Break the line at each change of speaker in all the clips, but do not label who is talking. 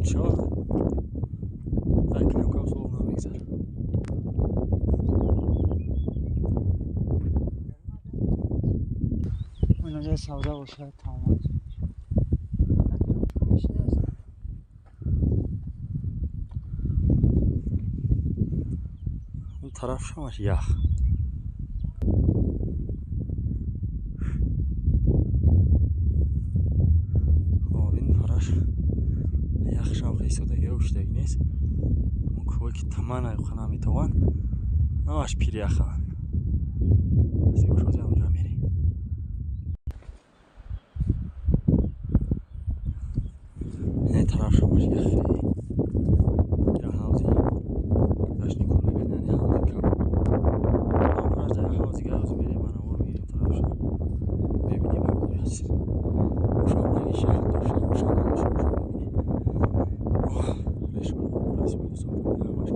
Мешавад. Ай клеёнкам сол намегзара.
Инҷа савда бошад, тамом.
Он тараф шамаш ях. Ин параш яхшам хисодаги уштаги нест. Он кӯҳое ки таман айқа наметаванд, ҳамаш пиряханд. Сибошози ҳамҷа мерем. Ин тараф шамаш яхе. Ира ҳавзи Дашникӯл мегӯянд, яъне ҳавзи кабуд. Он параш дар ҳавзи ҳавзи мерем, анавор мегирем тарафша. Мебинем ҳавзи ошам рангиш ях дошта, ошам надошта, ошам мебинем. Решҳои хуб расида ҳамаш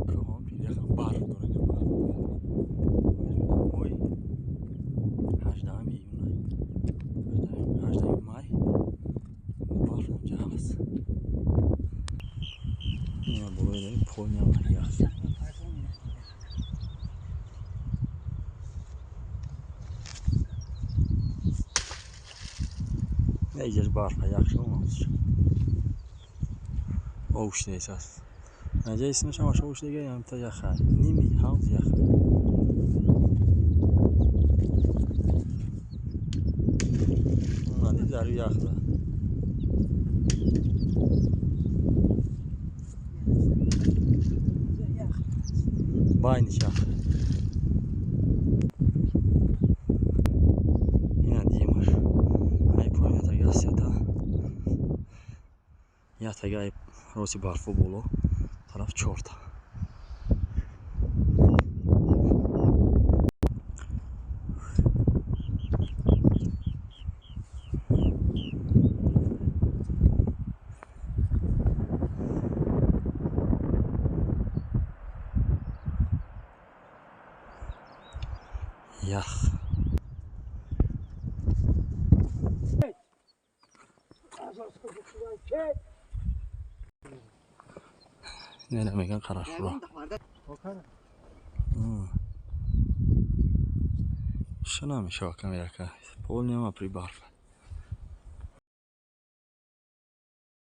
кӯҳон пиряхан, барф дорад, ина барф. Моҳи 18 июн, 18 май барф ҳамҷа ҳаст. Ина болои дорем, поинам ях. Иҷаш барфа яхша омадш. Об шудааст аст. Наҷа исмаш ҳамаш об шудага, ҳамта яха. Ними ҳавз яха. Нади дару ях зад. Байниш ях. Ина димаш. Ай поина тага сета. Я тага ай роси барфо боло тараф чорта. Ях. Нера меган Қарашура. Ша намешава камерака. Пол нема при барфа.